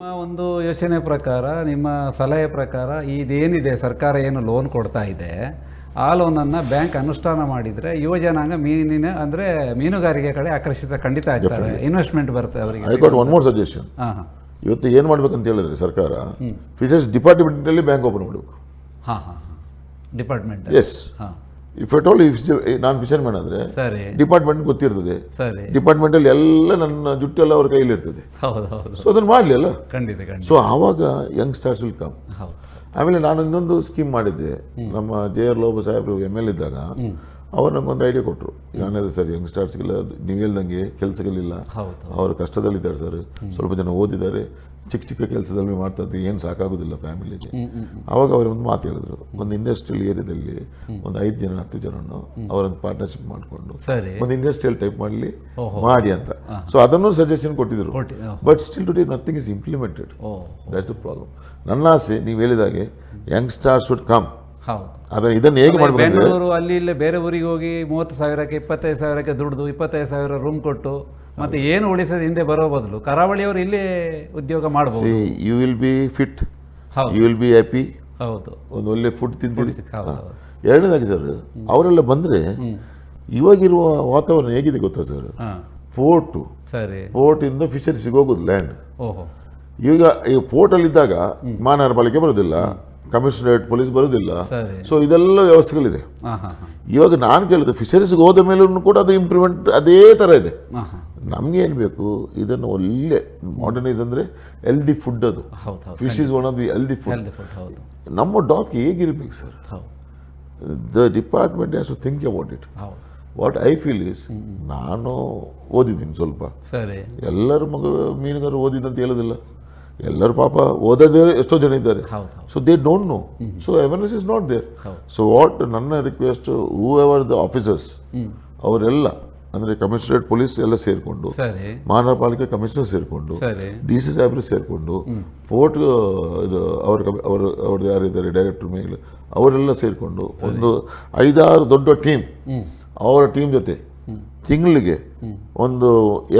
ನಿಮ್ಮ ಒಂದು ಯೋಚನೆ ಪ್ರಕಾರ, ನಿಮ್ಮ ಸಲಹೆ ಪ್ರಕಾರ, ಇದೇನಿದೆ, ಸರ್ಕಾರ ಏನು ಲೋನ್ ಕೊಡ್ತಾ ಇದೆ, ಆ ಲೋನನ್ನು ಬ್ಯಾಂಕ್ ಅನುಷ್ಠಾನ ಮಾಡಿದರೆ ಯುವ ಜನಾಂಗ ಮೀನಿನ, ಅಂದರೆ ಮೀನುಗಾರಿಕೆ ಕಡೆ ಆಕರ್ಷಿತ ಖಂಡಿತ ಆಗ್ತಾರೆ, ಇನ್ವೆಸ್ಟ್ಮೆಂಟ್ ಬರುತ್ತೆ ಅವರಿಗೆ. I got one more suggestion. ಹಾಂ ಹಾಂ ಇವತ್ತು ಏನು ಮಾಡ್ಬೇಕಂತ ಹೇಳಿದ್ರೆ, ಸರ್ಕಾರ ಫಿಶರೀಸ್ ಡಿಪಾರ್ಟ್ಮೆಂಟಲ್ಲಿ ಬ್ಯಾಂಕ್ ಓಪನ್ ಮಾಡಬೇಕು. ಹಾಂ ಹಾಂ ಹಾಂ department. Yes. If at all if ನಾನು ಫಿಶರ್ಮನ್ ಆದರೆ ಡಿಪಾರ್ಟ್ಮೆಂಟ್ ಗೊತ್ತಿರ್ತದೆ. ಡಿಪಾರ್ಟ್ಮೆಂಟಲ್ಲಿ ಎಲ್ಲ ನನ್ನ ಜುಟ್ಟೆಲ್ಲ ಅವ್ರ ಕೈಯಲ್ಲಿ ಇರ್ತದೆ. ಹೌದು ಹೌದು ಸೊ ಅದನ್ನು ಮಾಡಲಿ ಅಲ್ಲ? ಖಂಡಿತ ಖಂಡಿತ. ಸೊ ಆವಾಗ ಯಂಗ್ ಸ್ಟಾರ್ಸ್ will come. ಆಮೇಲೆ ನಾನು ಇನ್ನೊಂದು ಸ್ಕೀಮ್ ಮಾಡಿದ್ದೆ. ನಮ್ಮ ಜೆ ಆರ್ ಲೋಬೋ ಸಾಹೇಬರು ಎಮ್ ಎಲ್ ಇದ್ದಾಗ ಅವರು ನಮಗೊಂದು ಐಡಿಯಾ ಕೊಟ್ಟರು. ನಾನಿದೆ ಸರ್, ಯಂಗ್ ಸ್ಟಾರ್ಸ್ಗೆಲ್ಲ ನೀವು ಹೇಳ್ದಂಗೆ ಕೆಲಸಗಳಿಲ್ಲ. ಅವರು ಕಷ್ಟದಲ್ಲಿದ್ದಾರೆ ಸರ್. ಸ್ವಲ್ಪ ಜನ ಓದಿದ್ದಾರೆ, ಚಿಕ್ಕ ಚಿಕ್ಕ ಕೆಲಸದಲ್ಲಿ ಮಾಡ್ತಾ ಇದ್ವಿ, ಏನು ಸಾಕಾಗೋದಿಲ್ಲ ಫ್ಯಾಮಿಲಿಗೆ. ಆವಾಗ ಅವರು ಒಂದು ಮಾತು ಹೇಳಿದ್ರು, ಒಂದು ಇಂಡಸ್ಟ್ರಿಯಲ್ ಏರಿಯಾದಲ್ಲಿ ಒಂದು ಐದು ಜನ, 10 ಜನನ್ನು ಅವರೊಂದು ಪಾರ್ಟ್ನರ್ಶಿಪ್ ಮಾಡಿಕೊಂಡು ಒಂದು ಇಂಡಸ್ಟ್ರಿಯಲ್ ಟೈಪ್ ಮಾಡಲಿ ಮಾಡಿ ಅಂತ. ಸೊ ಅದನ್ನು ಸಜೆಷನ್ ಕೊಟ್ಟಿದ್ರು. But still today nothing is implemented. That's the problem. ನನ್ನ ಆಸೆ, ನೀವು ಹೇಳಿದಾಗೆ ಯಂಗ್ ಸ್ಟಾರ್ should come. ಅದನ್ನು ಇದನ್ನು ಹೇಗೆ ಮಾಡಬೇಕು? ಬೆಂಗಳೂರು, ಅಲ್ಲಿ ಇಲ್ಲೇ ಬೇರೆ ಊರಿಗೆ ಹೋಗಿ 30,000ಕ್ಕೆ, 25,000ಕ್ಕೆ ದುಡ್ದು, 25,000 ರೂಮ್ ಕೊಟ್ಟು ಮತ್ತೆ ಏನು ಉಳಿಸದೆ ಹಿಂದೆ ಬರೋ ಬದಲು ಕರಾವಳಿಯವರು ಇಲ್ಲೇ ಉದ್ಯೋಗ ಮಾಡಬಹುದು. See, you will be fit. You will be happy. ಒಂದು ಒಳ್ಳೆ ಫುಡ್ ತಿಂತೀರಿ. ಹೌದು ಹೌದು. ಎರಡನೇದಾಗಿ ಸರ್, ಅವರೆಲ್ಲ ಬಂದರೆ ಇವಾಗಿರುವ ವಾತಾವರಣ ಹೇಗಿದೆ ಗೊತ್ತಾ ಸರ್? ಪೋರ್ಟು ಪೋರ್ಟಿಂದ ಫಿಶರೀಸ್ಗೆ ಹೋಗೋದು ಲ್ಯಾಂಡ್. ಈಗ ಈ ಪೋರ್ಟಲ್ಲಿದ್ದಾಗ ಮಹಾನಗರ ಪಾಲಿಕೆ ಬರೋದಿಲ್ಲ, ಕಮಿಷನರೇಟ್ ಪೊಲೀಸ್ ಬರೋದಿಲ್ಲ. ಸೊ ಇದೆಲ್ಲ ವ್ಯವಸ್ಥೆಗಳಿದೆ. ಹಾಂ ಹಾಂ ಹಾಂ ಇವಾಗ ನಾನು ಕೇಳಿದೆ, ಫಿಶರೀಸ್ಗೆ ಹೋದ ಮೇಲೂ ಕೂಡ ಅದು ಇಂಪ್ರೂವ್ಮೆಂಟ್ ಅದೇ ಥರ ಇದೆ. ಹಾಂ ಹಾಂ ನಮ್ಗೆ ಏನು ಬೇಕು, ಇದನ್ನು ಒಳ್ಳೆ ಮಾಡರ್ನೈಸ್, ಅಂದರೆ ಹೆಲ್ದಿ ಫುಡ್ ಅದು. ಹೌದು ಹೌದು Fish is one of the healthy food. Healthy food, ಹೌದು. ನಮ್ಮ ಡಾಕ್ ಹೇಗಿರ್ಬೇಕು sir? The department has to think about it. What I feel is, ನಾನು ಓದಿದ್ದೀನಿ ಸ್ವಲ್ಪ. ಎಲ್ಲರ ಮಗ ಮೀನುಗಾರರು ಓದಿದ್ದಂತ ಹೇಳೋದಿಲ್ಲ. ಎಲ್ಲರೂ ಪಾಪ ಓದೋದೇ ಎಷ್ಟೋ ಜನ ಇದ್ದಾರೆ. ಹೌದು ಹೌದು So they don't know, so awareness is not there. So what ನನ್ನ request, who ever the officers, ಅವರೆಲ್ಲ, ಅಂದರೆ ಕಮಿಷನರೇಟ್ ಪೊಲೀಸ್ ಎಲ್ಲ ಸೇರಿಕೊಂಡು, ಮಹಾನಗರ ಪಾಲಿಕೆ ಕಮಿಷನರ್ ಸೇರಿಕೊಂಡು, ಡಿ ಸಿ ಸಾಹೇಬರು ಸೇರಿಕೊಂಡು, ಪೋರ್ಟ್ ಇದು ಅವ್ರ ಅವರು ಅವ್ರದ್ದು ಯಾರಿದ್ದಾರೆ ಡೈರೆಕ್ಟರ್ ಮೇಲೆ, ಅವರೆಲ್ಲ ಸೇರಿಕೊಂಡು ಒಂದು ಐದಾರು ದೊಡ್ಡ ಟೀಮ್, ಅವರ ಟೀಮ್ ಜೊತೆ ತಿಂಗಳಿಗೆ ಒಂದು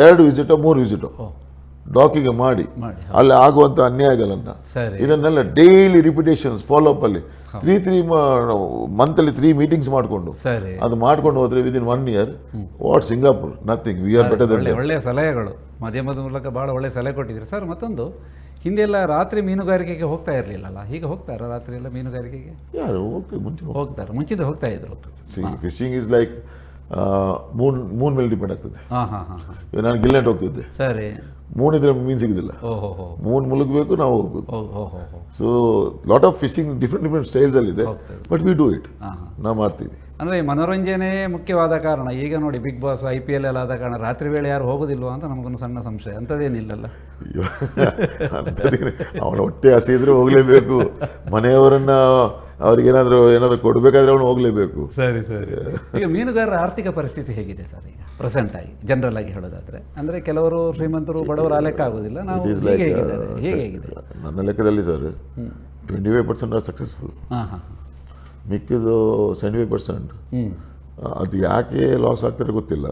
ಎರಡು ವಿಸಿಟೋ ಮೂರು ವಿಸಿಟೋ ಡಾಕಿಗೆ ಮಾಡಿ, ಮಾಡಿ. ಅಲ್ಲಿ ಆಗುವಂಥ ಅನ್ಯಾಯಗಳನ್ನು ಇದನ್ನೆಲ್ಲ ಡೈಲಿ ರಿಪಿಟೇಷನ್ಸ್ ಫಾಲೋ ಅಪ್ ಅಲ್ಲಿ ತ್ರೀ ತ್ರೀ ಮಂತಲ್ಲಿ ತ್ರೀ ಮೀಟಿಂಗ್ಸ್ ಮಾಡಿಕೊಂಡು ಅದು ಮಾಡ್ಕೊಂಡು ಹೋದ್ರೆ within one year, what Singapore, nothing, we are better. ಒಳ್ಳೆ ಒಳ್ಳೆಯ ಸಲಹೆಗಳು. ಮಾಧ್ಯಮದ ಮೂಲಕ ಭಾಳ ಒಳ್ಳೆ ಸಲಹೆ ಕೊಟ್ಟಿದ್ದೀರಿ ಸರ್. ಮತ್ತೊಂದು, ಹಿಂದೆಲ್ಲ ರಾತ್ರಿ ಮೀನುಗಾರಿಕೆಗೆ ಹೋಗ್ತಾ ಇರಲಿಲ್ಲಲ್ಲ, ಈಗ ಹೋಗ್ತಾರಾ ರಾತ್ರಿ ಎಲ್ಲ ಮೀನುಗಾರಿಕೆಗೆ? ಯಾರು ಹೋಗ್ತದೆ ಮುಂಚೆ. ಹೋಗ್ತಾರೆ, ಮುಂಚಿಂದ ಹೋಗ್ತಾ ಇದ್ರು. Fishing is like moon, moon ಮೇಲೆ ಡಿಪೆಂಡ್ ಆಗ್ತದೆ. ಹಾಂ ಹಾಂ ಹಾಂ ಹಾಂ ಇವಾಗ ನಾನು ಗಿಲ್ನೆಟ್ ಹೋಗ್ತಿದ್ದೆ. ಮೂನ್ ಇದ್ರೆ ಮೀನು ಸಿಗುದಿಲ್ಲ. ಓಹೋ ಹೋ ಮೂನ್ ಮುಳುಗಬೇಕು, ನಾವು ಹೋಗ್ಬೇಕು. ಓ ಹೋ ಹೋ ಹೋ So lot of fishing different different styles ಅಲ್ಲಿ ಇದೆ. ಹೋಗ್ತದೆ. But we do it. ಹಾಂ ಹಾಂ ನಾವು ಮಾಡ್ತೀವಿ. ಅಂದರೆ ಮನೋರಂಜನೆ ಮುಖ್ಯವಾದ ಕಾರಣ, ಈಗ ನೋಡಿ, ಬಿಗ್ ಬಾಸ್, ಐಪಿಎಲ್ ಎಲ್ಲ ಆದ ಕಾರಣ ರಾತ್ರಿ ವೇಳೆ ಯಾರು ಹೋಗೋದಿಲ್ವಾ ಅಂತ ನಮಗೊಂದು ಸಣ್ಣ ಸಂಶಯ. ಅಂಥದ್ದೇನಿಲ್ಲಲ್ಲ? ಅವನ ಹೊಟ್ಟೆ ಹಸಿದ್ರೆ ಹೋಗ್ಲೇಬೇಕು. ಮನೆಯವರನ್ನ ಅವ್ರಿಗೇನಾದ್ರು ಏನಾದ್ರು ಕೊಡ್ಬೇಕಾದ್ರೆ ಅವನು ಹೋಗ್ಲೇಬೇಕು. ಸರಿ ಸರಿ ಈಗ ಮೀನುಗಾರರ ಆರ್ಥಿಕ ಪರಿಸ್ಥಿತಿ ಹೇಗಿದೆ ಸರ್, ಈಗ ಪ್ರೆಸೆಂಟ್ ಆಗಿ, ಜನರಲ್ ಆಗಿ ಹೇಳೋದಾದ್ರೆ? ಅಂದರೆ ಕೆಲವರು ಶ್ರೀಮಂತರು, ಬಡವರು, ಆ ಲೆಕ್ಕ ಆಗೋದಿಲ್ಲ ನಾವು. It is ಹೇಗೆ ಲೈಕ್ ಹೇಗಿದ್ದಾರೆ, ಹೇಗೆ ಹೇಗಿದೆ? ನನ್ನ ಲೆಕ್ಕದಲ್ಲಿ ಸರ್, 25% are successful. ಹಾಂ ಹಾಂ ಮಿಕ್ಕಿದ್ದು 75% ಅದು ಯಾಕೆ ಲಾಸ್ ಆಗ್ತಾರೆ ಗೊತ್ತಿಲ್ಲ.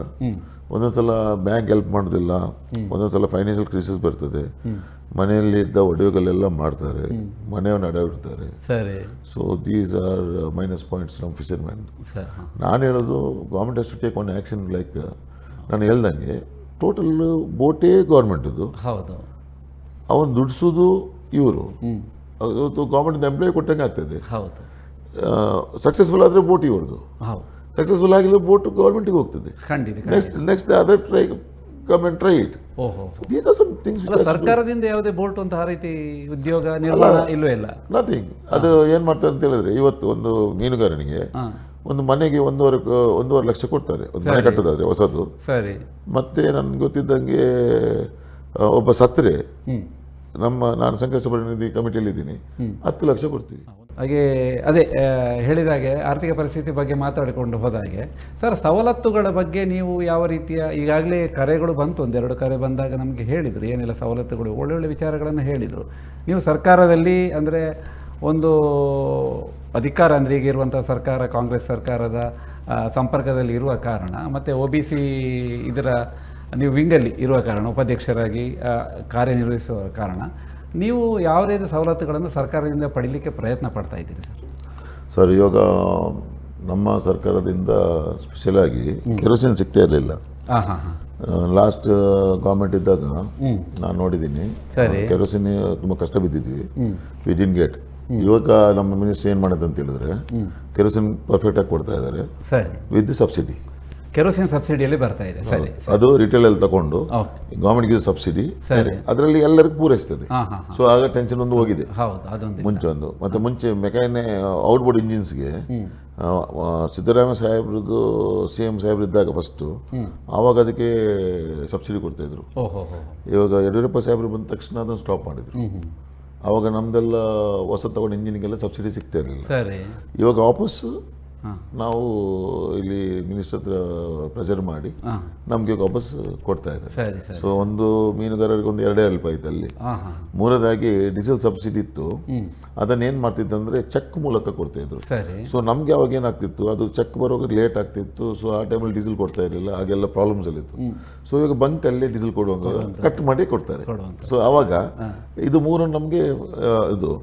ಒಂದೊಂದು ಸಲ ಬ್ಯಾಂಕ್ ಹೆಲ್ಪ್ ಮಾಡೋದಿಲ್ಲ, ಒಂದೊಂದು ಸಲ ಫೈನಾನ್ಷಿಯಲ್ ಕ್ರೈಸಿಸ್ ಬರ್ತದೆ. ಮನೆಯಲ್ಲಿ ಇದ್ದ ಒಡವೆಗಳೆಲ್ಲ ಮಾಡ್ತಾರೆ, ಮನೆಯವನ್ನ ಅಡ ಇಡ್ತಾರೆ. So these are minus points ನಮ್ಮ ಫಿಶರ್ಮ್ಯಾನ್. ಸರ್ ಹಾಂ ನಾನು ಹೇಳೋದು, government has to take one action, like ನಾನು ಹೇಳ್ದಂಗೆ ಟೋಟಲ್ ಬೋಟೇ ಗೌರ್ಮೆಂಟದ್ದು. ಅವನು ದುಡಿಸೋದು ಇವರು. ಅದು ಗೌರ್ಮೆಂಟ್ ಎಂಪ್ಲಾಯ್ ಕೊಟ್ಟಂಗೆ ಆಗ್ತದೆ. ಸಕ್ಸಸ್ಫುಲ್ ಆದರೆ ಬೋಟ್ ಇವ್ರದ್ದು. ಸಕ್ಸಸ್ಫುಲ್ ಆಗಿಲ್ಲ, ಬೋಟ್ ಗೌರ್ಮೆಂಟಿಗೆ ಹೋಗ್ತದೆ. ಖಂಡಿತ. Next next other try, come and try it. These are some things. ಅಲ್ಲ, ಸರ್ಕಾರದಿಂದ ಯಾವುದೇ ಬೋಟ್ ಅಂತ ಆ ರೀತಿ ಉದ್ಯೋಗ ನಿರ್ಮಾಣ ಇಲ್ಲವೇ ಇಲ್ಲ? ನಥಿಂಗ್. ಅದು ಏನು ಮಾಡ್ತಾರೆ ಅಂತ ಹೇಳಿದ್ರೆ, ಇವತ್ತು ಒಂದು ಮೀನುಗಾರನಿಗೆ ಒಂದು ಮನೆಗೆ 1.5 ಲಕ್ಷ ಕೊಡ್ತಾರೆ, ಒಂದು ಮನೆ ಕಟ್ಟೋದಾದ್ರೆ ಹೊಸದು. ಮತ್ತೆ ನನ್ಗೆ ಗೊತ್ತಿದ್ದಂಗೆ ಒಬ್ಬ ಸತ್ರೆ ನಮ್ಮ, ನಾನು ಸಂಕಷ್ಟ ಪರಿಣಿತಿ ಕಮಿಟಿಯಲ್ಲಿ ಇದ್ದೀನಿ, 10 ಲಕ್ಷ ಕೊಡ್ತೀವಿ. ಹಾಗೆ ಅದೇ ಹೇಳಿದಾಗೆ ಆರ್ಥಿಕ ಪರಿಸ್ಥಿತಿ ಬಗ್ಗೆ ಮಾತಾಡಿಕೊಂಡು ಹೋದಾಗೆ ಸರ್, ಸವಲತ್ತುಗಳ ಬಗ್ಗೆ ನೀವು ಯಾವ ರೀತಿಯ, ಈಗಾಗಲೇ ಕರೆಗಳು ಬಂತು, ಒಂದೆರಡು ಕರೆ ಬಂದಾಗ ನಮಗೆ ಹೇಳಿದರು ಏನೆಲ್ಲ ಸವಲತ್ತುಗಳು, ಒಳ್ಳೊಳ್ಳೆ ವಿಚಾರಗಳನ್ನು ಹೇಳಿದರು. ನೀವು ಸರ್ಕಾರದಲ್ಲಿ, ಅಂದರೆ ಒಂದು ಅಧಿಕಾರ, ಅಂದರೆ ಈಗ ಇರುವಂಥ ಸರ್ಕಾರ, ಕಾಂಗ್ರೆಸ್ ಸರ್ಕಾರದ ಸಂಪರ್ಕದಲ್ಲಿ ಇರುವ ಕಾರಣ ಮತ್ತು ಒಬಿಸಿ ಇದರ ನೀವು ವಿಂಗಲ್ಲಿ ಇರುವ ಕಾರಣ, ಉಪಾಧ್ಯಕ್ಷರಾಗಿ ಕಾರ್ಯನಿರ್ವಹಿಸುವ ಕಾರಣ ನೀವು ಯಾವ ರೀತಿ ಸವಲತ್ತುಗಳನ್ನು ಸರ್ಕಾರದಿಂದ ಪಡೀಲಿಕ್ಕೆ ಪ್ರಯತ್ನ ಪಡ್ತಾ ಇದ್ದೀರಿ ಸರ್? ಸರ್, ಇವಾಗ ನಮ್ಮ ಸರ್ಕಾರದಿಂದ ಸ್ಪೆಷಲಾಗಿ ಕೆರೋಸಿನ್ ಸಿಗ್ತಾ ಇರಲಿಲ್ಲ. ಹಾಂ ಹಾಂ ಹಾಂ ಲಾಸ್ಟ್ ಗೌರ್ಮೆಂಟ್ ಇದ್ದಾಗ ನಾನು ನೋಡಿದ್ದೀನಿ, ಕೆರೋಸಿನ್ ತುಂಬ ಕಷ್ಟ ಬಿದ್ದಿದ್ವಿ, we didn't get. ಇವಾಗ ನಮ್ಮ ಮಿನಿಸ್ಟರ್ ಏನು ಮಾಡೋದು ಅಂತ ಹೇಳಿದ್ರೆ, ಕೆರೋಸಿನ್ ಪರ್ಫೆಕ್ಟ್ ಆಗಿ ಕೊಡ್ತಾ ಇದ್ದಾರೆ with subsidy. Kerosene ಸಬ್ಸಿಡಿಯಲ್ಲಿ ಬರ್ತಾ ಇದೆ. ಸರಿ. ಅದು ರಿಟೇಲ್ ಅಲ್ಲಿ ತಗೊಂಡು ಗೌರ್ಮೆಂಟ್ಗೆ ಸಬ್ಸಿಡಿ, ಅದರಲ್ಲಿ ಎಲ್ಲರಿಗೂ ಪೂರೈಸ್ತದೆ. ಸೊ ಆಗ ಟೆನ್ಷನ್ ಒಂದು ಹೋಗಿದೆ. ಮುಂಚೆ ಒಂದು ಮತ್ತೆ ಮುಂಚೆ ಮೆಕ್ಯಾನೆ ಔಟ್ಬೋರ್ಡ್ ಇಂಜಿನ್ಸ್ಗೆ ಸಿದ್ದರಾಮಯ್ಯ ಸಾಹೇಬ್ರದ್ದು ಸಿ ಎಂ ಸಾಹೇಬ್ರು ಇದ್ದಾಗ ಫಸ್ಟು ಆವಾಗ ಅದಕ್ಕೆ ಸಬ್ಸಿಡಿ ಕೊಡ್ತಾಯಿದ್ರು. ಇವಾಗ ಯಡಿಯೂರಪ್ಪ ಸಾಹೇಬರು ಬಂದ ತಕ್ಷಣ ಅದನ್ನು ಸ್ಟಾಪ್ ಮಾಡಿದ್ರು. ಆವಾಗ ನಮ್ಮದೆಲ್ಲ ಹೊಸ ತಗೊಂಡು ಇಂಜಿನ್ಗೆಲ್ಲ ಸಬ್ಸಿಡಿ ಸಿಗ್ತಾ ಇರಲಿಲ್ಲ. ಇವಾಗ ವಾಪಸ್ ನಾವು ಇಲ್ಲಿ ಮಿನಿಸ್ಟರ್ ಹತ್ರ ಪ್ರೆಷರ್ ಮಾಡಿ ನಮಗೆ ವಾಪಸ್ ಕೊಡ್ತಾ ಇದ್ದಾರೆ. ಸೊ ಒಂದು ಮೀನುಗಾರರಿಗೆ ಒಂದು ಎರಡೇ ಹೆಲ್ಪ್ ಆಯ್ತು ಅಲ್ಲಿ. ಮೂರದಾಗಿ ಡೀಸೆಲ್ ಸಬ್ಸಿಡಿ ಇತ್ತು, ಅದನ್ನೇನು ಮಾಡ್ತಿದ್ದಂದರೆ ಚೆಕ್ ಮೂಲಕ ಕೊಡ್ತಾಯಿದ್ರು. ಸೊ ನಮಗೆ ಅವಾಗ ಏನಾಗ್ತಿತ್ತು, ಅದು ಚೆಕ್ ಬರುವಾಗ ಲೇಟ್ ಆಗ್ತಿತ್ತು. ಸೊ ಆ ಟೈಮಲ್ಲಿ ಡೀಸೆಲ್ ಕೊಡ್ತಾ ಇರಲಿಲ್ಲ, ಹಾಗೆಲ್ಲ ಪ್ರಾಬ್ಲಮ್ಸ್ ಅಲ್ಲಿತ್ತು. ಸೊ ಇವಾಗ ಬಂಕಲ್ಲೇ ಡೀಸೆಲ್ ಕೊಡುವಾಗ ಕಟ್ ಮಾಡಿ ಕೊಡ್ತಾರೆ. ಸೊ ಆವಾಗ ಇದು ಮೂರು ನಮಗೆ ಇದು.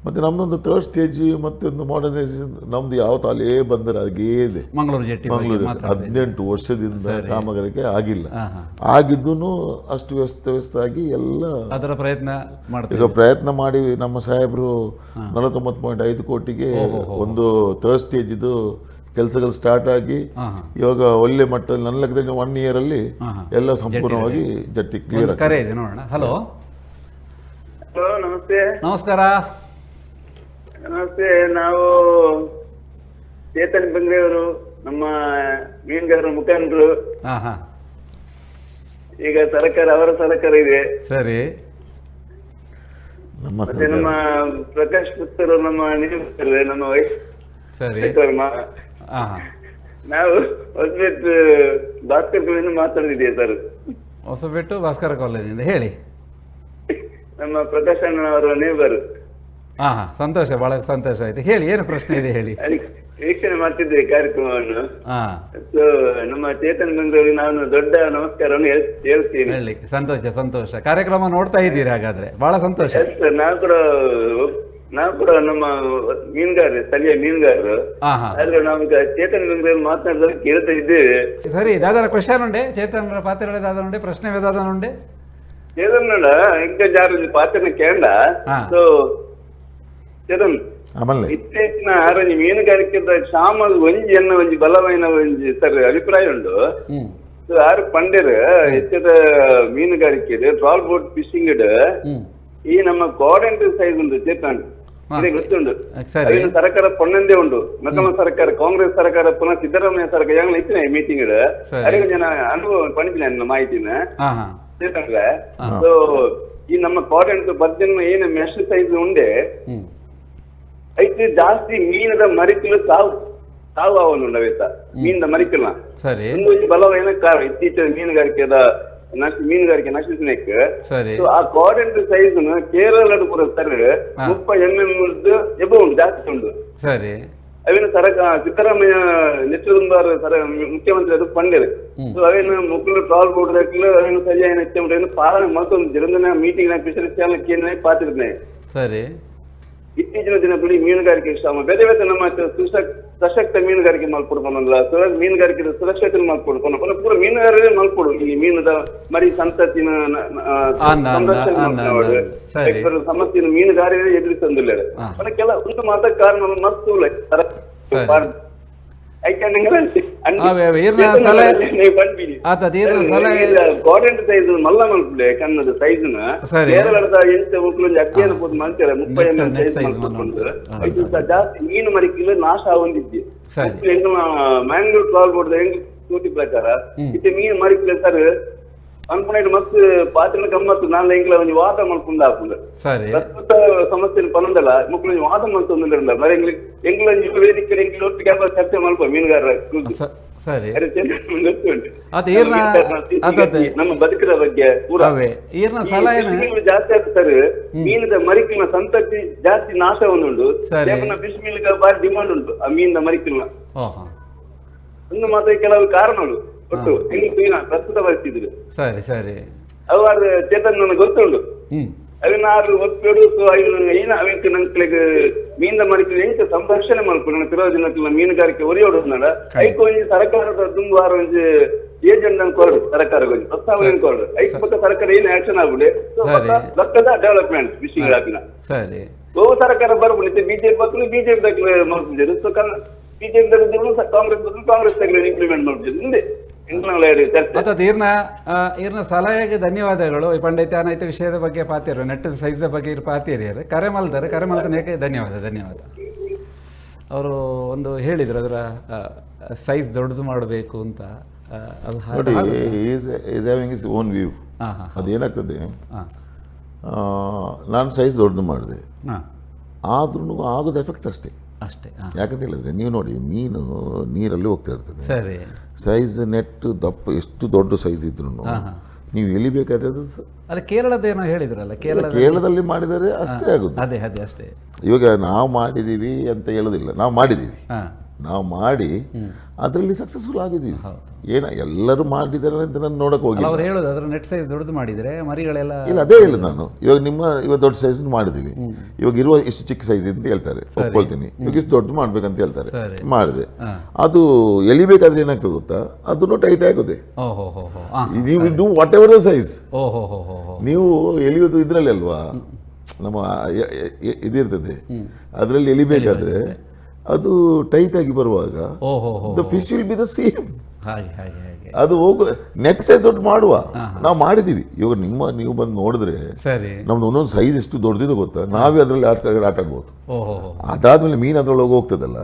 ಮತ್ತು ನಮ್ಮದೊಂದು ಥರ್ಡ್ ಸ್ಟೇಜ್ ಮತ್ತೆ ಒಂದು ಮಾಡರ್ನೈಸೇಷನ್ ನಮ್ದು ಯಾವ ತಾಲೇ ಬಂದರೆ ಹಾಗೇ ಇದೆ. ಮಂಗಳೂರು ಜೆಟ್ಟಿ ಮಂಗಳೂರು 18 ವರ್ಷದಿಂದ ಕಾಮಗಾರಿಕೆ ಆಗಿಲ್ಲ, ಆಗಿದ್ದೂ ಅಷ್ಟು ವ್ಯಸ್ತ ಆಗಿ ಎಲ್ಲ ಅದರ ಪ್ರಯತ್ನ ಮಾಡ್ತೀವಿ. ಈಗ ಪ್ರಯತ್ನ ಮಾಡಿ ನಮ್ಮ ಸಾಹೇಬರು 49.5 ಕೋಟಿಗೆ ಒಂದು ಥರ್ಡ್ ಸ್ಟೇಜ್ ಇದು ಕೆಲಸಗಳು ಸ್ಟಾರ್ಟ್ ಆಗಿ ಇವಾಗ ಒಳ್ಳೆ ಮಟ್ಟದಲ್ಲಿ ನನ್ನ ಲೆಕ್ಕದಲ್ಲಿ 1 ಇಯರಲ್ಲಿ ಎಲ್ಲ ಸಂಪೂರ್ಣವಾಗಿ ಜೆಟ್ಟಿ ಕ್ಲಿಯರ್. ಕರೆ ಇದೆ ನೋಡೋಣ. ಹಲೋ, ನಮಸ್ತೆ. ನಮಸ್ಕಾರ. ನಮಸ್ತೆ, ನಾವು ಚೇತನ್ ಬಂಗ್ರೆಯವರು, ನಮ್ಮ ಮೀನುಗಾರರ ಮುಖಂಡರು. ಈಗ ಸರ್ಕಾರ ಅವರ ಸರ್ಕಾರ ಇದೆ. ಸರಿ. ಮತ್ತೆ ನಮ್ಮ ಪ್ರಕಾಶ್ ಪುತ್ತರು ನಮ್ಮ ನಿರೂಪಕರು, ನಮ್ಮ ವೈಸ್. ನಾವು ಹೊಸಬೆಟ್ಟು ಭಾಸ್ಕರ್ ಕಾಲೇಜಿಂದ ಮಾತಾಡ್ತಿದ್ದೀವಿ ಸರ್. ಹೊಸಬೆಟ್ಟು ಭಾಸ್ಕರ್ ಕಾಲೇಜಿಂದ ಹೇಳಿ. ನಮ್ಮ ಪ್ರಕಾಶ್ ಅಣ್ಣನವರ ನೇಬರ್. ಹಾಂ ಹಾಂ, ಸಂತೋಷ, ಬಹಳ ಸಂತೋಷ ಆಯ್ತು. ಹೇಳಿ, ಏನು ಪ್ರಶ್ನೆ ಇದೆ ಹೇಳಿ. ವೀಕ್ಷಣೆ ಮಾಡ್ತಿದ್ದೆ ಕಾರ್ಯಕ್ರಮವನ್ನು. ಸೊ ನಮ್ಮ ಚೇತನ್ ಬಂಗ್ರೆಯವರಿಗೆ ನಾನು ದೊಡ್ಡ ನಮಸ್ಕಾರವನ್ನು ಹೇಳ್ತೀನಿ. ಹೇಳಲಿಕ್ಕೆ ಸಂತೋಷ, ಸಂತೋಷ. ಕಾರ್ಯಕ್ರಮ ನೋಡ್ತಾ ಇದ್ದೀರಿ ಹಾಗಾದ್ರೆ, ಬಹಳ ಸಂತೋಷ. ನಾವು ಕೂಡ ನಮ್ಮ ಮೀನುಗಾರರು, ಸ್ಥಳೀಯ ಮೀನುಗಾರರು. ಆದ್ರೆ ನಾವು ಚೇತನ್ ಬಂಗ್ರೆಯವರು ಮಾತನಾಡಿದಾಗ ಕೇಳ್ತಾ ಇದ್ದೇವೆ. ಸರಿ, ದಾದಾರ ಕ್ವಶನ್ ಉಂಡೆ ಚೇತನ್ ಪಾತ್ರ ದಾದ ಉಂಡೆ ಪ್ರಶ್ನೆ ದಾದ ಉಂಡೆ ಚೇತನ್ ಇಂಕ ಜಾರು ಪಾತ್ರನ ಕೇಂದ್ರ. ಸೊ ಚೇತನ್, ಇತ್ತೀಚಿನ ಆರೋಗ್ಯ ಮೀನುಗಾರಿಕೆದ ಕ್ಷಾಮ ಒಂಜಿ ಎನ್ನ ಒಂಜಿ ಬಲವೈನ ಒಂಜಿ ಸರ್ ಅಭಿಪ್ರಾಯ ಉಂಡು. ಸೊ ಆರು ಪಂಡೆರ್ ಹೆಚ್ಚದ ಮೀನುಗಾರಿಕೆ trawl boat fishing ಈ ನಮ್ಮ ಕೋಡೆಂಟ್ ಸೈಜ್ ಉಂಟು ಚೇತನ್, ಗೊತ್ತುಂಟು. ಸರ್ಕಾರ ಪೊನ್ನಂದೇ ಉಂಟು, ನಮ್ಮ ಸರ್ಕಾರ ಕಾಂಗ್ರೆಸ್ ಸರ್ಕಾರ ಪುನಃ ಸಿದ್ದರಾಮಯ್ಯ ಸರ್ಕಾರ ಯಾಗಲೂ ಇತ್ತಿನ ಮೀಟಿಂಗ್ ಅದಕ್ಕೆ ಜನ ಅನುಭವ ಪಣಿಪಿನ ಮಾಹಿತಿನ ಚೇತನ್. ಸೊ ಈ ನಮ್ಮ ಕಾಟನ್ ಬರ್ಜನ್ ಏನು ಮೆಶ್ ಸೈಜ್ ಉಂಡೆ ಐತೆ ಜಾಸ್ತಿ ಮೀನದ ಮರಿಕಲು ಸಾವು ಸಾವು ಅವನು ಅವೇತ ಮೀನದ ಮರಿಕಲ್ನ ಒಂದು ಬಲವೇನ ಕಾರಣ ಇತ್ತೀಚಿನ ಮೀನುಗಾರಿಕೆದ ಮೀನುಗಾರಿಕೆ ನಶಿಸನೇಕ್. ಸೊ ಆ ಕಾಟನ್ ಸೈಜ್ ಕೇರಳದ ಪೂರ ಸರ್ 30 mm ಎಬೋ ಉಂಟು, ಜಾಸ್ತಿ ಉಂಟು. ಸರಿ. ಅವೇನು ಸರಕ ಸಿದ್ದರಾಮಯ್ಯ ನೆಚ್ಚುದುಂಬಾರ್ ಸರ ಮುಖ್ಯಮಂತ್ರಿ ಅದು ಪಂಡೇರು. ಸೊ ಅವೇನು ಮುಕ್ಕಲು ಟ್ರಾಲ್ ಬೋರ್ಡ್ ಅವೇನು ಸರಿಯಾದ ಹೆಚ್ಚು ಪಾಲನೆ ಮತ್ತೊಂದು ಜರಂದನ ಮೀಟಿಂಗ್ ಫಿಶರೀಸ್ ಚಾನಲ್ ಕೇಂದ್ರ ಪಾತಿರ್ನೆ. ಸರಿ. ಇತ್ತೀಚಿನ ದಿನಗಳಲ್ಲಿ ಮೀನುಗಾರಿಕೆ ಕ್ಷಾಮ ಬೇರೆ ಬೇರೆ ನಮ್ಮ ಸಶಕ್ತ ಮೀನುಗಾರಿಕೆ ಮಲ್ಪೊಡು ಪನ್ನೊಂದಿಲ್ಲ, ಮೀನುಗಾರಿಕೆ ಸುರಕ್ಷತೆ ಮಲ್ಪೊಡು ಪನ್ನ ಪೂರ ಮೀನುಗಾರರೇ ಮಲ್ಪೊಡು. ಈ ಮೀನುದ ಮರಿ ಸಂತತಿನ ಸಂರಕ್ಷಣೆ ಸಮಸ್ಯೆ ಮೀನುಗಾರರೇ ಎದುರಿಸೊಂದಿಲ್ಲ. ಕೆಲ ಒಂದು ಮಾತ ಕಾರಣ ಮಸ್ತ್ ಮಲ್ಲ ಮಲ್ಪುಲೆ ಕನ್ನಡ ಸೈಜ್ ಕೇರಳದ ಎಂತ ಅಕ್ಕೇನು ಪೋದು ಮಲ್ತಾರೆ 30 mm ಸೈಜ್ ಮಲ್ಪೊಂದು ಜಾಸ್ತಿ ಮೀನು ಮರಿಕಿಲ್ಲ ನಾಶ ಆವೊಂದಿದ್ದೆ. ಮ್ಯಾಂಗ್ಳೂರ್ ಟ್ರಾಲ್ ಬೋರ್ಡ್ ಹೆಂಗ್ ಸೂಟಿ ಪ್ರಕಾರ ಇತ್ತೆ ಮೀನು ಮರಿಕಿಲ್ಲ ಸರ್ ಅನ್ಪುನೈಟ್ ಮಸ್ತ್ ಪಾತ್ರನ ಗಮ್ಮತ್ತು ನಾನ್ ಎಂಕ್ಲ ಒಂಜಿ ವಾದ ಮಲ್ಪುಂದ ಆಪುಂಡು. ಪ್ರಸ್ತುತ ಸಮಸ್ಯೆ ಪನೊಂದಲ್ಲ ಮುಕ್ಲು ಒಂಜಿ ವಾದ ಮಲ್ತೊಂದುಲ್ಲ ಮರೆ ಎಂಕ್ಲ ಒಂಜಿ ವೇದಿಕೆ ಎಂಕ್ಲ ಒಟ್ಟಿಗೆ ಚರ್ಚೆ ಮಲ್ಪ ಮೀನುಗಾರರ ನಮ್ಮ ಬದುಕಿನ ಬಗ್ಗೆ ಪೂರ ಜಾಸ್ತಿ ಆಗ್ತದೆ ಸರ್. ಮೀನದ ಮರಿಕಿನ ಸಂತತಿ ಜಾಸ್ತಿ ನಾಶ ಉಂಟು, ಫಿಶ್ ಮೀಲ್ ಬಾರಿ ಡಿಮಾಂಡ್ ಉಂಟು ಆ ಮೀನಿನ ಮರಿಕಿನ. ಒಂದು ಮಾತ್ರ ಕೆಲವು ಕಾರಣಗಳು ಒಟ್ಟು ಹೆಂಗ್ ಪ್ರಸ್ತುತ ಪರಿಸ್ಥಿತಿ. ಸರಿ ಸರಿ, ಅವ ಚೇತನ್ ನನಗೆ ಗೊತ್ತುಂಟು. ಅವಿನ ಆರು ಒಪ್ಪೇಡು. ಸೊ ಐನ ಅವಿಕ್ ನಂಕ್ಲೆಗ್ ಮೀನ ಮಡಿಕೆ ಎಂಚ ಸಂರಕ್ಷಣೆ ಮಲ್ಪುನ ಪಿರೋಜನಕ್ಲ ಮೀನುಗಾರಿಕೆ ಒರಿಯೋಡು ನಡ ಐಕ್ ಒಂಜಿ ಸರ್ಕಾರದ ದುಂಬಾರ ಒಂಜಿ ಏಜೆಂಟ್ ಕೊರಡು, ಸರ್ಕಾರ ಒಂಜಿ ಪ್ರಸ್ತಾವನೆ ಕೊರಡು. ಐಕ್ ಪಕ್ಕ ಸರ್ಕಾರ ಏನು ಆಕ್ಷನ್ ಆಗುಡೆ ಲಕ್ಕದ ಡೆವಲಪ್ಮೆಂಟ್ ಫಿಶಿಂಗ್ ಹಾಕಿನ. ಸರಿ, ಗೋವು ಸರ್ಕಾರ ಬರ್ಬುಂಡು, ಬಿಜೆಪಿ ಬರ್ತದೆ, ಬಿಜೆಪಿ ದಕ್ಲೆ ಮಲ್ಪುಜೆರ್. ಸೊ ಬಿಜೆಪಿ ದಕ್ಲು ಕಾಂಗ್ರೆಸ್ ಬರ್ತದೆ, ಕಾಂಗ್ರೆಸ್ ದಕ್ಲೆ ಇಂಪ್ಲಿಮೆಂಟ್ ಮಲ್ಪುಜೆರ್. ಹಿಂದೆ ಮತ್ತು ಈರ್ನ ಈರ್ನ ಸಲಹೆಗೆ ಧನ್ಯವಾದಗಳು. ಈ ಪಂಡಿತ ಅನೈತ ವಿಷಯದ ಬಗ್ಗೆ ಪಾತಿರು, ನೆಟ್ಟದ ಸೈಜ್ ಬಗ್ಗೆ ಇರು ಪಾತಿರಿಯರು ಕರೆ ಮಲ್ತಾರೆ, ಕರೆ ಮಲ್ತನೇಕೆ ಧನ್ಯವಾದ ಧನ್ಯವಾದ. ಅವರು ಒಂದು ಹೇಳಿದರು ಅದರ ಸೈಜ್ ದೊಡ್ಡದು ಮಾಡಬೇಕು ಅಂತ. ಅದು ನೋಡಿ, is having his own view. ಅದೇನಾಗ್ತದೆ, ನಾನು ಸೈಜ್ ದೊಡ್ಡದು ಮಾಡಿದೆ, ಆದ್ರೂ ಆಗೋದು ಎಫೆಕ್ಟ್ ಅಷ್ಟೇ ಅಷ್ಟೇ. ಯಾಕಂತ ಹೇಳಿದ್ರೆ ನೀವು ನೋಡಿ, ಮೀನು ನೀರಲ್ಲಿ ಹೋಗ್ತಾ ಇರ್ತದೆ. ಸರಿ, ಸೈಜ್ ನೆಟ್ ದಪ್ಪ ಎಷ್ಟು ದೊಡ್ಡ ಸೈಜ್ ಇದ್ರು ನೀವು ಎಲಿಬೇಕಾದ್ರೆ ಅಲ್ಲ, ಕೇರಳದ ಏನೋ ಹೇಳಿದ್ರಲ್ಲ, ಕೇರಳದಲ್ಲಿ ಮಾಡಿದರೆ ಅಷ್ಟೇ ಆಗುತ್ತೆ. ಅದೇ ಅದೇ ಅಷ್ಟೇ. ಇವಾಗ ನಾವು ಮಾಡಿದ್ದೀವಿ ಅಂತ ಹೇಳೋದಿಲ್ಲ, ನಾವು ಮಾಡಿದ್ದೀವಿ, ನಾವು ಮಾಡಿ ಅದರಲ್ಲಿ ಸಕ್ಸಸ್ಫುಲ್ ಆಗಿದ್ದೀವಿ. ಏನ ಎಲ್ಲರೂ ಮಾಡಿದ್ದಾರೆ ಅಂತ ನಾನು ನೋಡಕ್ಕೆ ಹೋಗಿಲ್ಲ. ಅವ್ರು ಹೇಳೋದು ಅದರ ನೆಟ್ ಸೈಜ್ ದೊಡ್ಡದು ಮಾಡಿದರೆ ಮರಿಗಳೆಲ್ಲ ಇಲ್ಲ, ಅದೇ ಹೇಳುದು ನಾನು. ಇವಾಗ ನಿಮ್ಮ ಇವಾಗ ದೊಡ್ಡ ಸೈಜ್ ಮಾಡಿದ್ದೀವಿ, ಇವಾಗ ಇರುವ ಇಷ್ಟು ಚಿಕ್ಕ ಸೈಜ್ ಅಂತ ಹೇಳ್ತಾರೆ, ಒಪ್ಕೊಳ್ತೀನಿ. ಇವಾಗ ಇಷ್ಟು ದೊಡ್ಡ ಮಾಡ್ಬೇಕಂತ ಹೇಳ್ತಾರೆ, ಮಾಡಿದೆ. ಅದು ಎಲಿಬೇಕಾದ್ರೆ ಏನಾಗ್ತದೆ ಗೊತ್ತಾ, ಅದನ್ನು ಟೈಟ್ ಆಗುತ್ತೆ. ನೀವು do whatever the size, ನೀವು ಎಲಿಯೋದು ಇದರಲ್ಲಿ ಅಲ್ವಾ, ನಮ್ಮ ಇದಿರ್ತದೆ, ಅದರಲ್ಲಿ ಎಲಿಬೇಕಾದ್ರೆ ಅದು ಟೈಟ್ ಆಗಿ ಬರುವಾಗ the fish will be the same. ಅದು ಹೋಗು ನೆಟ್ ಸೈಜ್ ದೊಡ್ಡ ಮಾಡುವ ನಾವು ಮಾಡಿದೀವಿ. ಇವಾಗ ನಿಮ್ಮ ನೀವು ಬಂದು ನೋಡಿದ್ರೆ ನಮ್ದು ಒಂದೊಂದು ಸೈಜ್ ಎಷ್ಟು ದೊಡ್ಡದಿದೆ ಗೊತ್ತಾ, ನಾವೇ ಅದರಲ್ಲಿ ಆಟ ಆಟಾಡ್ಬೋದು. ಅದಾದ್ಮೇಲೆ ಮೀನು ಅದ್ರೊಳಗೆ ಹೋಗ್ತದಲ್ಲ,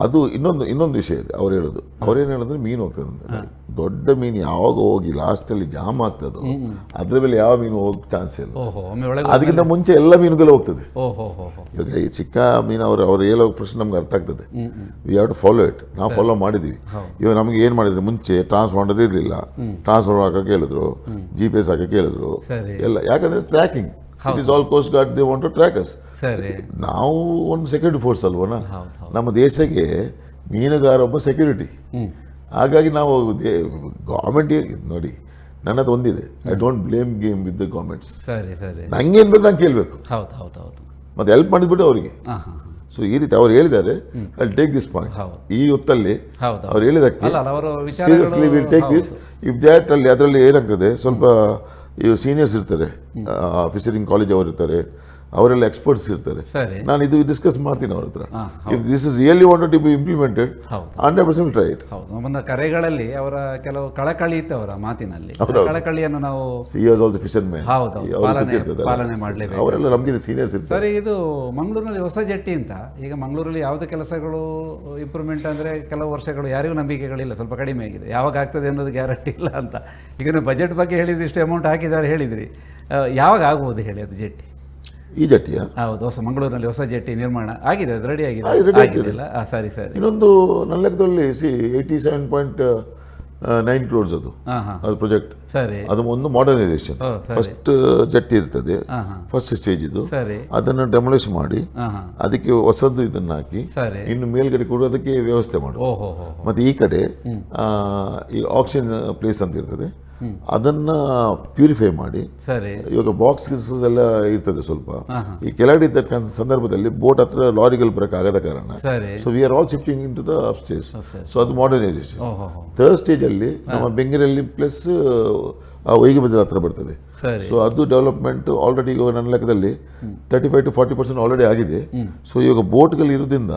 ಅದು ಇನ್ನೊಂದು ಇನ್ನೊಂದು ವಿಷಯ ಇದೆ. ಅವ್ರು ಹೇಳೋದು, ಅವ್ರೇನು ಹೇಳಿದ್ರೆ ಮೀನು ಹೋಗ್ತದೆ ಅಂತ. ದೊಡ್ಡ ಮೀನು ಯಾವಾಗ ಹೋಗಿ ಲಾಸ್ಟಲ್ಲಿ ಜಾಮ್ ಆಗ್ತದೋ ಅದ್ರ ಮೇಲೆ ಯಾವ ಮೀನು ಹೋಗೋ ಚಾನ್ಸ್ ಇಲ್ಲ. ಅದಕ್ಕಿಂತ ಮುಂಚೆ ಎಲ್ಲ ಮೀನುಗಳು ಹೋಗ್ತದೆ. ಇವಾಗ ಈ ಚಿಕ್ಕ ಮೀನು ಅವ್ರು ಅವ್ರು ಹೇಳೋ ಪ್ರಶ್ನೆ ನಮ್ಗೆ ಅರ್ಥ ಆಗ್ತದೆ. We have to follow it. ನಾವು ಫಾಲೋ ಮಾಡಿದ್ದೀವಿ. ಇವಾಗ ನಮ್ಗೆ ಏನು ಮಾಡಿದ್ರೆ, ಮುಂಚೆ ಟ್ರಾನ್ಸ್ಫಾರ್ಮರ್ ಇರಲಿಲ್ಲ, ಟ್ರಾನ್ಸ್ಫಾರ್ಮರ್ ಹಾಕಕ್ಕೆ ಹೇಳಿದ್ರು, GPS ಹಾಕಕ್ಕೆ ಹೇಳಿದ್ರು ಎಲ್ಲ. ಯಾಕಂದ್ರೆ tracking, it is all coast guard, they want to track us. ನಾವು ಒಂದು ಸೆಕ್ಯೂರಿಟಿ ಫೋರ್ಸ್ ಅಲ್ವನ, ನಮ್ಮ ದೇಶಕ್ಕೆ ಮೀನುಗಾರ ಒಬ್ಬ ಸೆಕ್ಯೂರಿಟಿ. ಹಾಗಾಗಿ ನಾವು ಗೌರ್ಮೆಂಟ್ ನೋಡಿ, ನನ್ನದು ಒಂದಿದೆ, I don't blame game with the governments. ನಂಗೇನು ಬೇಕು ನಾನು ಕೇಳಬೇಕು, ಮತ್ತೆ ಹೆಲ್ಪ್ ಮಾಡಿದ್ಬಿಟ್ಟು ಅವರಿಗೆ. ಸೊ ಈ ರೀತಿ ಅವ್ರು ಹೇಳಿದ್ದಾರೆ, I take this point. ಈ ಹೊತ್ತಲ್ಲಿ ಅವ್ರು ಹೇಳಿದಕ್ಕೆ seriously will take this. If that ಅಲ್ಲಿ ಅದರಲ್ಲಿ ಏನಾಗ್ತದೆ, ಸ್ವಲ್ಪ ಇವರು ಸೀನಿಯರ್ಸ್ ಇರ್ತಾರೆ, ಫಿಶರಿಂಗ್ ಕಾಲೇಜ್ ಅವರು ಇರ್ತಾರೆ, ಅವರೆಲ್ಲ ಎಕ್ಸ್ಪರ್ಟ್ಸ್ ಇರ್ತಾರೆ. ನಾನು ಇದು ಡಿಸ್ಕಸ್ ಮಾಡ್ತೀನಿ ಅವ್ರ ಹತ್ರ. If this is really wanted to be implemented, 100% try it. ಹೌದು, ಬಂದ ಕರೆಗಳಲ್ಲಿ ಅವರ ಕೆಲವು ಕಳಕಳಿ ಇತ್ತು ಅವರ ಮಾತಿನಲ್ಲಿ. ಕಳಕಳಿಯನ್ನು ನಾವು is also fisher man, ಹೌದು, ಪಾಲನೆ ಮಾಡಲೇಬೇಕು. ಅವರೆಲ್ಲ ನಮಗೆ ಸೀನಿಯರ್ಸ್ ಇರ್ತಾರೆ. ಸರಿ, ಇದು ಮಂಗಳೂರಿನಲ್ಲಿ ಹೊಸ ಜೆಟ್ಟಿ ಅಂತ. ಈಗ ಮಂಗಳೂರಲ್ಲಿ ಯಾವುದೇ ಕೆಲಸಗಳು ಇಂಪ್ರೂವ್ಮೆಂಟ್ ಅಂದರೆ ಕೆಲವು ವರ್ಷಗಳು ಯಾರಿಗೂ ನಂಬಿಕೆಗಳಿಲ್ಲ, ಸ್ವಲ್ಪ ಕಡಿಮೆ ಆಗಿದೆ, ಯಾವಾಗ ಆಗ್ತದೆ ಅನ್ನೋದು ಗ್ಯಾರಂಟಿ ಇಲ್ಲ ಅಂತ. ಈಗ ನೀವು ಬಜೆಟ್ ಬಗ್ಗೆ ಹೇಳಿದ್ರಿ, ಇಷ್ಟು ಅಮೌಂಟ್ ಹಾಕಿದ್ದಾರೆ ಹೇಳಿದ್ರಿ, ಯಾವಾಗ ಆಗ್ಬೋದು ಹೇಳಿ ಅದು ಜೆಟ್ಟಿ? ಈ ಜೆಟ್ಟಿಯ? ಹೌದು, ಹೊಸ ಮಂಗಳೂರಿನಲ್ಲಿ ಹೊಸ ಜೆಟ್ಟಿ ನಿರ್ಮಾಣ ಆಗಿದೆ, ಅದು ರೆಡಿ ಆಗಿದೆ. ಸರಿ ಸರಿ. ಇನ್ನೊಂದು ನನ್ನ ಲೆಕ್ಕದಲ್ಲಿ 87.9 crores ಅದು ಅದು ಪ್ರಾಜೆಕ್ಟ್. ಸರಿ, ಅದು ಒಂದು modernisation. First jetty ಇರ್ತದೆ, ಫಸ್ಟ್ ಸ್ಟೇಜ್ ಇದು. ಅದನ್ನು ಡೆಮೊಲಿಷ್ ಮಾಡಿ ಅದಕ್ಕೆ ಹೊಸದು ಇದನ್ನು ಹಾಕಿ ಇನ್ನು ಮೇಲ್ಗಡೆ ಕೂಡ ಅದಕ್ಕೆ ವ್ಯವಸ್ಥೆ ಮಾಡುವ. ಮತ್ತೆ ಈ ಕಡೆ ಈ ಆಕ್ಸಿಜನ್ ಪ್ಲೇಸ್ ಅಂತ ಇರ್ತದೆ, ಅದನ್ನ ಪ್ಯೂರಿಫೈ ಮಾಡಿ. ಇವಾಗ ಬಾಕ್ಸ್ ಎಲ್ಲ ಇರ್ತದೆ ಸ್ವಲ್ಪ ಈ ಕೆಳಗಡೆ ಇದ್ದ ಸಂದರ್ಭದಲ್ಲಿ ಬೋಟ್ ಹತ್ರ ಲಾರಿಗಳು ಬರಕ್ ಆಗದ ಕಾರಣ, so we are all shifting into the upstairs. So ಅದು modernisation. Third stage ಅಲ್ಲಿ ನಮ್ಮ ಬೆಂಗಳೂರಲ್ಲಿ ಪ್ಲಸ್ ಒಯ್ಗೆ ಬಜಾರ್ ಹತ್ರ ಬರ್ತದೆ. ಸೊ ಅದು ಡೆವಲಪ್ಮೆಂಟ್ ಆಲ್ರೆಡಿ ಇವಾಗ ನನ್ನ ಲೆಕ್ಕದಲ್ಲಿ 35 to 40% already ಆಗಿದೆ. ಸೊ ಇವಾಗ ಬೋಟ್ಗಳು ಇರೋದ್ರಿಂದ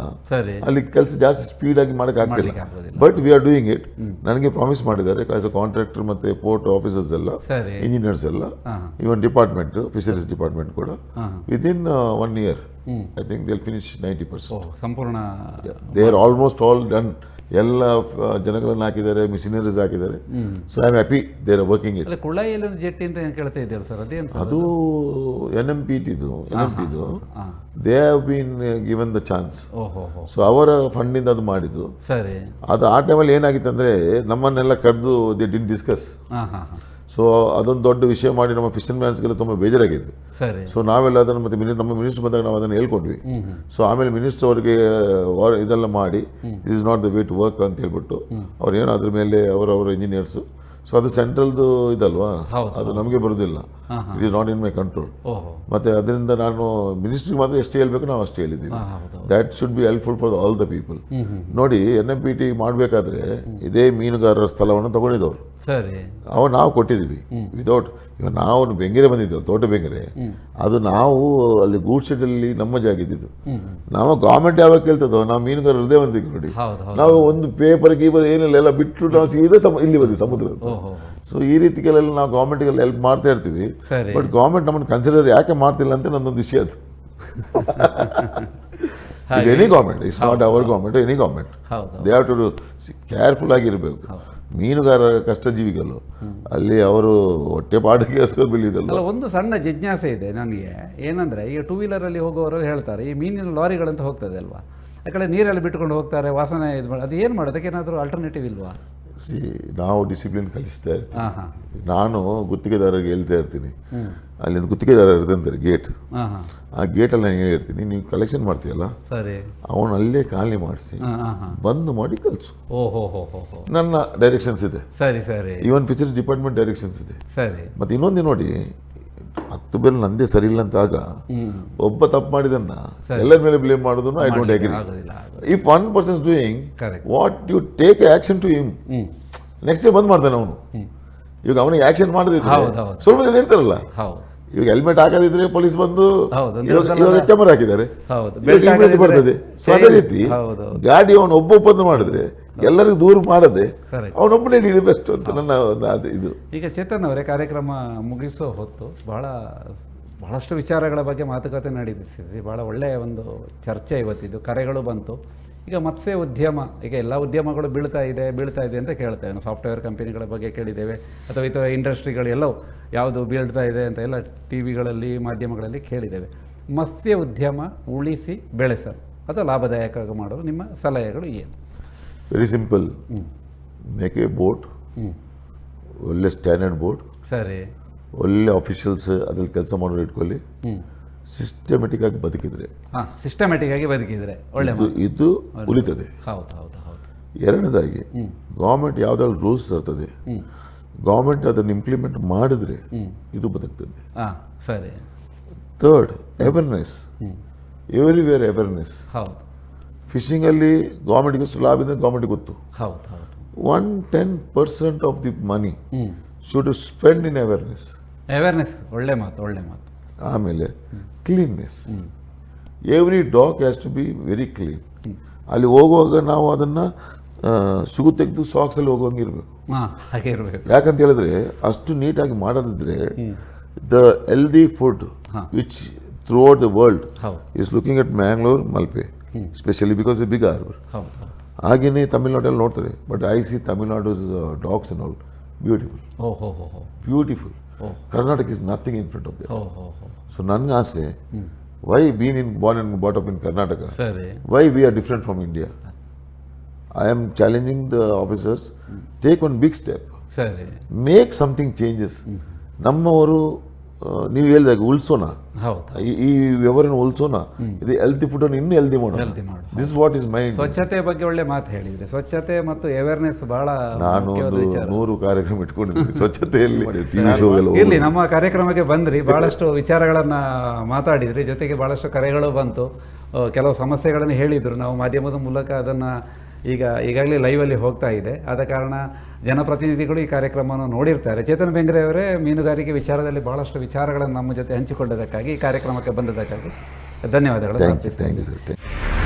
ಅಲ್ಲಿ ಕೆಲಸ ಜಾಸ್ತಿ ಸ್ಪೀಡ್ ಆಗಿ ಮಾಡಕ್ ಆಗ್ತಿಲ್ಲ, but we are doing it. ನನಗೆ ಪ್ರಾಮಿಸ್ ಮಾಡಿದ್ದಾರೆ as a contractor ಮತ್ತೆ ಪೋರ್ಟ್ ಆಫೀಸರ್ಸ್ ಎಲ್ಲ, ಇಂಜಿನಿಯರ್ಸ್ ಎಲ್ಲ, even department, fisheries department ಕೂಡ within 1 year I think they finish 90% ಸಂಪೂರ್ಣ. They are almost all done. ಎಲ್ಲ ಜನಗಳನ್ನು ಹಾಕಿದ್ದಾರೆ, ಮಿಷಿನರೀಸ್ ಹಾಕಿದ್ದಾರೆ. So I am happy they are working it. ಕುಳಾಯಿಯಲ್ಲಿ ಒಂದು ಜೆಟ್ಟಿ ಅಂತ ಏನು ಕೇಳ್ತಾ ಇದ್ದೀರಾ ಸರ್, ಅದೇನು ಅದು N M P ಟಿದು, N M ಪಿದು they have been given the chance. So ಅವರ ಫಂಡಿಂದ ಅದು ಮಾಡಿದ್ದು. ಸರಿ, ಅದು ಆ ಟೈಮಲ್ಲಿ ಏನಾಗಿತ್ತು ಅಂದರೆ ನಮ್ಮನ್ನೆಲ್ಲ ಕರೆದು they didn't discuss. So ಅದೊಂದು ದೊಡ್ಡ ವಿಷಯ ಮಾಡಿ ನಮ್ಮ ಫಿಶರ್ ಮ್ಯಾನ್ಸ್ಗೆಲ್ಲ ತುಂಬ ಬೇಜಾರಾಗಿದೆ. ಸೊ ನಾವೆಲ್ಲ ಅದನ್ನು ಮತ್ತೆ ನಮ್ಮ ಮಿನಿಸ್ಟರ್ ಬಂದಾಗ ನಾವು ಅದನ್ನು ಹೇಳ್ಕೊಂಡ್ವಿ. ಸೊ ಆಮೇಲೆ ಮಿನಿಸ್ಟರ್ ಅವರಿಗೆ ಇದೆಲ್ಲ ಮಾಡಿ this is not the way to work ಅಂತ ಹೇಳ್ಬಿಟ್ಟು ಅವ್ರು ಏನೋ ಅದ್ರ ಮೇಲೆ ಅವರವರ ಇಂಜಿನಿಯರ್ಸು. ಸೊ ಅದು ಸೆಂಟ್ರಲ್ದು ಇದಲ್ವಾ, ಅದು ನಮಗೆ ಬರೋದಿಲ್ಲ. It is not in my control. ಓಹೋ. ಮತ್ತು ಅದರಿಂದ ನಾನು ಮಿನಿಸ್ಟ್ರಿಗೆ ಮಾತ್ರ ಎಷ್ಟು ಹೇಳ್ಬೇಕು ನಾವು ಅಷ್ಟು ಹೇಳಿದ್ದೀವಿ. ಹೌದು. That should be helpful for all the people. ನೋಡಿ, ಎನ್ಎಂಪಿಟಿ ಮಾಡಬೇಕಾದ್ರೆ ಇದೇ ಮೀನುಗಾರರ ಸ್ಥಳವನ್ನು ತಗೊಂಡಿದ್ದವರು. ಅವ ನಾವು ಕೊಟ್ಟಿದ್ದೀವಿ ವಿದೌಟ್. ಇವಾಗ ನಾವು ಬೆಂಗೆರೆ ಬಂದಿದ್ದೆವು, ತೋಟ ಬೆಂಗೆರೆ. ಅದು ನಾವು ಅಲ್ಲಿ ಗೂಡ್ ಶೆಡ್ಡಲ್ಲಿ ನಮ್ಮ ಜಾಗ ಇದ್ದಿದ್ದು. ನಾವು ಗೌರ್ಮೆಂಟ್ ಯಾವಾಗ ಕೇಳ್ತದೋ, ನಾವು ಮೀನುಗಾರರು ಹೃದಯ ಬಂದಿದ್ದೀವಿ ನೋಡಿ. ಹೌದು ಹೌದು ನಾವು ಒಂದು ಪೇಪರ್ ಗೀಪರ್ ಏನಿಲ್ಲ, ಎಲ್ಲ ಬಿಟ್ಟು ನಾವು ಸೀದಾ ಇಲ್ಲಿ ಬಂದ್ವಿ ಸಮುದ್ರ. ಓಹೋ ಸೊ ಈ ರೀತಿಗೆಲ್ಲ ನಾವು ಗೌರ್ಮೆಂಟ್ಗೆಲ್ಲ ಹೆಲ್ಪ್ ಮಾಡ್ತಾ ಇರ್ತೀವಿ. ಬಟ್ ಗೌರ್ಮೆಂಟ್ ನಮ್ಮನ್ನು ಕನ್ಸಿಡರ್ ಯಾಕೆ ಮಾಡ್ತಿಲ್ಲ ಅಂತ ನನ್ನೊಂದು ವಿಷಯ ಅದು. Any government, it's not our government, any government. They have to careful ಆಗಿರಬೇಕು. ಮೀನುಗಾರರ ಕಷ್ಟಜೀವಿಗಳು ಅಲ್ಲಿ, ಅವರು ಹೊಟ್ಟೆ ಪಾಡಿಗೆ ಬೆಳೆಯುವುದಲ್ಲ. ಅಲ್ಲ, ಒಂದು ಸಣ್ಣ ಜಿಜ್ಞಾಸೆ ಇದೆ ನನಗೆ. ಏನಂದರೆ, ಈಗ ಟೂ ವೀಲರಲ್ಲಿ ಹೋಗುವವರು ಹೇಳ್ತಾರೆ, ಈ ಮೀನಿನ ಲಾರಿಗಳಂತ ಹೋಗ್ತದೆ ಅಲ್ವಾ, ಆ ಕಡೆ ನೀರಲ್ಲಿ ಬಿಟ್ಕೊಂಡು ಹೋಗ್ತಾರೆ, ವಾಸನೆ ಇದು ಮಾಡಿ. ಅದು ಏನು ಮಾಡೋದಕ್ಕೆ ಏನಾದರೂ ಆಲ್ಟರ್ನೇಟಿವ್ ಇಲ್ವಾ? ಸಿ, ನಾವು ಡಿಸಿಪ್ಲಿನ್ ಕಲಿಸ್ತಾ ಇರ್ತೀವಿ. ಹಾಂ ಹಾಂ ನಾನು ಗುತ್ತಿಗೆದಾರರಿಗೆ ಹೇಳ್ತಾ ಇರ್ತೀನಿ. ಅಲ್ಲಿಂದ ಗುತ್ತಿಗೆದಾರ ಇರ್ತಂತಾರೆ ಗೇಟ್. ಹಾಂ ಹಾಂ ಆ ಗೇಟಲ್ಲಿ ನಾನು ಹೇಳಿರ್ತೀನಿ, ನೀವು ಕಲೆಕ್ಷನ್ ಮಾಡ್ತೀಯಲ್ಲ, ಅವನು ಅಲ್ಲೇ ಖಾಲಿ ಮಾಡಿಸಿ ಹಾಂ ಹಾಂ ಹಾಂ ಬಂದ್ ಮಾಡಿ ಕಳಿಸು. ಓಹೋ ಹೋ ಹೋ ಹೋ ನನ್ನ ಡೈರೆಕ್ಷನ್ಸ್ ಇದೆ. ಸರಿ ಸರಿ ಈವನ್ ಫಿಶರೀಸ್ ಡಿಪಾರ್ಟ್ಮೆಂಟ್ ಡೈರೆಕ್ಷನ್ಸ್ ಇದೆ. ಮತ್ತು ಇನ್ನೊಂದು ನೋಡಿ, 10 ಬೇರೆ ನಂದೇ ಸರಿ ಇಲ್ಲ ಅಂತ ಆಗ ಒಬ್ಬ ತಪ್ಪು ಮಾಡಿದನ್ನ ಎಲ್ಲರ ಮೇಲೆ ಬ್ಲೇಮ್ ಮಾಡೋದನ್ನು I don't agree. ಆಗೋದಿಲ್ಲ. If one person doing, what you take action to him. Next day bandh ಮಾಡ್ತಾನೆ ಅವನು. ಇವಾಗ ಅವನಿಗೆ ಆಕ್ಷನ್ ಮಾಡದಿದ್ರೆ ಹೌದು, ಹೌದು. ಸ್ವಲ್ಪ ಜನ ಇರ್ತಾರಲ್ಲ. ಇವಾಗ ಹೆಲ್ಮೆಟ್ ಹಾಕದಿದ್ರೆ ಪೊಲೀಸ್ ಬಂದು ಇವಾಗ ಕ್ಯಾಮರಾ ಹಾಕಿದ್ದಾರೆ, ಇವಾಗ ಬೆಲ್ಟ್ immediate ಹಾಕದಿದ್ರೆ ಬರ್ತದೆ. ಸೊ ಅದೇ ರೀತಿ ಗಾಡಿ ಅವನು ಒಬ್ಬ ಒಪ್ಪಂದ ಮಾಡಿದ್ರೆ ಎಲ್ಲರಿಗೂ ದೂರ ಮಾಡದೆ ಅವನೊಬ್ಬನೇ ಹಿಡಿ ಬೆಸ್ಟ್ ಅಂತ ನನ್ನ ಒಂದು ಅದು ಇದು. ಈಗ ಚೇತನ್ ಅವರೇ, ಕಾರ್ಯಕ್ರಮ ಮುಗಿಸೋ ಹೊತ್ತು ಬಹಳಷ್ಟು ವಿಚಾರಗಳ ಬಗ್ಗೆ ಮಾತುಕತೆ ನಡೆಸಿದ್ವಿ. ಭಾಳ ಒಳ್ಳೆಯ ಒಂದು ಚರ್ಚೆ ಇವತ್ತಿದ್ದು. ಕರೆಗಳು ಬಂತು. ಈಗ ಮತ್ಸ್ಯ ಉದ್ಯಮ, ಈಗ ಎಲ್ಲ ಉದ್ಯಮಗಳು ಬೀಳ್ತಾ ಇದೆ ಬೀಳ್ತಾ ಇದೆ ಅಂತ ಕೇಳ್ತೇವೆ ನಾವು. ಸಾಫ್ಟ್ವೇರ್ ಕಂಪನಿಗಳ ಬಗ್ಗೆ ಕೇಳಿದ್ದೇವೆ, ಅಥವಾ ಇತರ ಇಂಡಸ್ಟ್ರಿಗಳು ಎಲ್ಲವೂ ಯಾವುದು ಬೀಳ್ತಾ ಇದೆ ಅಂತ ಎಲ್ಲ ಟಿ ವಿಗಳಲ್ಲಿ ಮಾಧ್ಯಮಗಳಲ್ಲಿ ಕೇಳಿದ್ದೇವೆ. ಮತ್ಸ್ಯ ಉದ್ಯಮ ಉಳಿಸಿ ಬೆಳೆಸಲು ಅಥವಾ ಲಾಭದಾಯಕ ಮಾಡಲು ನಿಮ್ಮ ಸಲಹೆಗಳು ಏನು? Very simple, make a boat, ಒಳ್ಳೆ ಸ್ಟ್ಯಾಂಡರ್ಡ್ ಬೋಟ್. ಒಳ್ಳೆ ಆಫೀಷಿಯಲ್ಸ್ ಅದ್ರಲ್ಲಿ ಕೆಲಸ ಮಾಡೋರು ಇಟ್ಕೊಳ್ಳಿ. ಸಿಸ್ಟಮೆಟಿಕ್ ಆಗಿ ಬದುಕಿದ್ರೆ, ಸಿಸ್ಟಮೆಟಿಕ್ ಆಗಿ ಬದುಕಿದ್ರೆ ಒಳ್ಳೆ ಇದು ಉಳಿತದೆ. ಹೌದು ಹೌದು ಹೌದು ಎರಡನೇದಾಗಿ, ಗೌರ್ಮೆಂಟ್ ಯಾವ್ದಾದ್ರು ರೂಲ್ಸ್ ತರ್ತದೆ, ಗೌರ್ಮೆಂಟ್ ಅದನ್ನು ಇಂಪ್ಲಿಮೆಂಟ್ ಮಾಡಿದ್ರೆ ಇದು ಬದುಕ್ತದೆ. ಸರಿ. Third, awareness, everywhere awareness. ಫಿಶಿಂಗಲ್ಲಿ ಗೌರ್ಮೆಂಟ್ಗೆ ಎಷ್ಟು ಲಾಭ ಇದೆ ಗೌರ್ಮೆಂಟ್ಗೆ ಗೊತ್ತು. ಹೌದು ಹೌದು 110% of the money should spend in awareness. Awareness, ಒಳ್ಳೆ ಮಾತು, ಒಳ್ಳೆ ಮಾತು. ಆಮೇಲೆ cleanness, every dock has to be very clean. ಅಲ್ಲಿ ಹೋಗುವಾಗ ನಾವು ಅದನ್ನು ಶೂ ತೆಗೆದು ಸಾಕ್ಸಲ್ಲಿ ಹೋಗುವಂಗೆ ಇರಬೇಕು. ಹಾಗೆ ಇರಬೇಕು. ಯಾಕಂತ ಹೇಳಿದ್ರೆ ಅಷ್ಟು ನೀಟಾಗಿ ಮಾಡದಿದ್ರೆ the healthy food which throughout the world is looking at Mangalore, Malpe specially because a big harbour. ಹಾಗೆಯೇ ತಮಿಳ್ನಾಡಲ್ಲಿ ನೋಡ್ತಾರೆ. But I see Tamil Nadu docks and all beautiful, beautiful. Karnataka is nothing in front of the. So ನನ್ನ ಆಸೆ, why been in born and brought up in Karnataka, why we are different from India? I am challenging the officers, take one big step, make something changes. ನಮ್ಮವರು ನೀವು ಹೇಳಿದಾಗ ಉಳಿಸೋಣ, ಈ ವ್ಯವಹಾರನ ಉಳಿಸೋಣ, ಇದು ಹೆಲ್ತಿ ಫುಡ್ ಅನ್ನು ಇನ್ನೂ ಹೆಲ್ದಿ ಮಾಡೋಣ. This what is my ಸ್ವಚ್ಛತೆ ಬಗ್ಗೆ ಒಳ್ಳೆ ಮಾತು ಹೇಳಿದ್ರೆ, ಸ್ವಚ್ಛತೆ ಮತ್ತು ಅವೇರ್ನೆಸ್ ಬಹಳ. ನಾನು ಒಂದು 100 ಕಾರ್ಯಕ್ರಮ ಇಟ್ಕೊಂಡಿದ್ದೀನಿ ಸ್ವಚ್ಛತೆಯಲ್ಲಿ. ಇರಲಿ, ನಮ್ಮ ಕಾರ್ಯಕ್ರಮಕ್ಕೆ ಬಂದ್ರಿ, ಬಹಳಷ್ಟು ವಿಚಾರಗಳನ್ನು ಮಾತಾಡಿದ್ರಿ, ಜೊತೆಗೆ ಬಹಳಷ್ಟು ಕರೆಗಳು ಬಂತು, ಕೆಲವು ಸಮಸ್ಯೆಗಳನ್ನು ಹೇಳಿದರು. ನಾವು ಮಾಧ್ಯಮದ ಮೂಲಕ ಅದನ್ನು ಈಗಾಗಲೇ ಲೈವಲ್ಲಿ ಹೋಗ್ತಾ ಇದೆ. ಆದ ಕಾರಣ ಜನಪ್ರತಿನಿಧಿಗಳು ಈ ಕಾರ್ಯಕ್ರಮವನ್ನು ನೋಡಿರ್ತಾರೆ. ಚೇತನ್ ಬೆಂಗ್ರೆ ಅವರೇ, ಮೀನುಗಾರಿಕೆ ವಿಚಾರದಲ್ಲಿ ಬಹಳಷ್ಟು ವಿಚಾರಗಳನ್ನು ನಮ್ಮ ಜೊತೆ ಹಂಚಿಕೊಂಡದಕ್ಕಾಗಿ, ಈ ಕಾರ್ಯಕ್ರಮಕ್ಕೆ ಬಂದದಕ್ಕಾಗಿ ಧನ್ಯವಾದಗಳು. Thank you, thank you sir.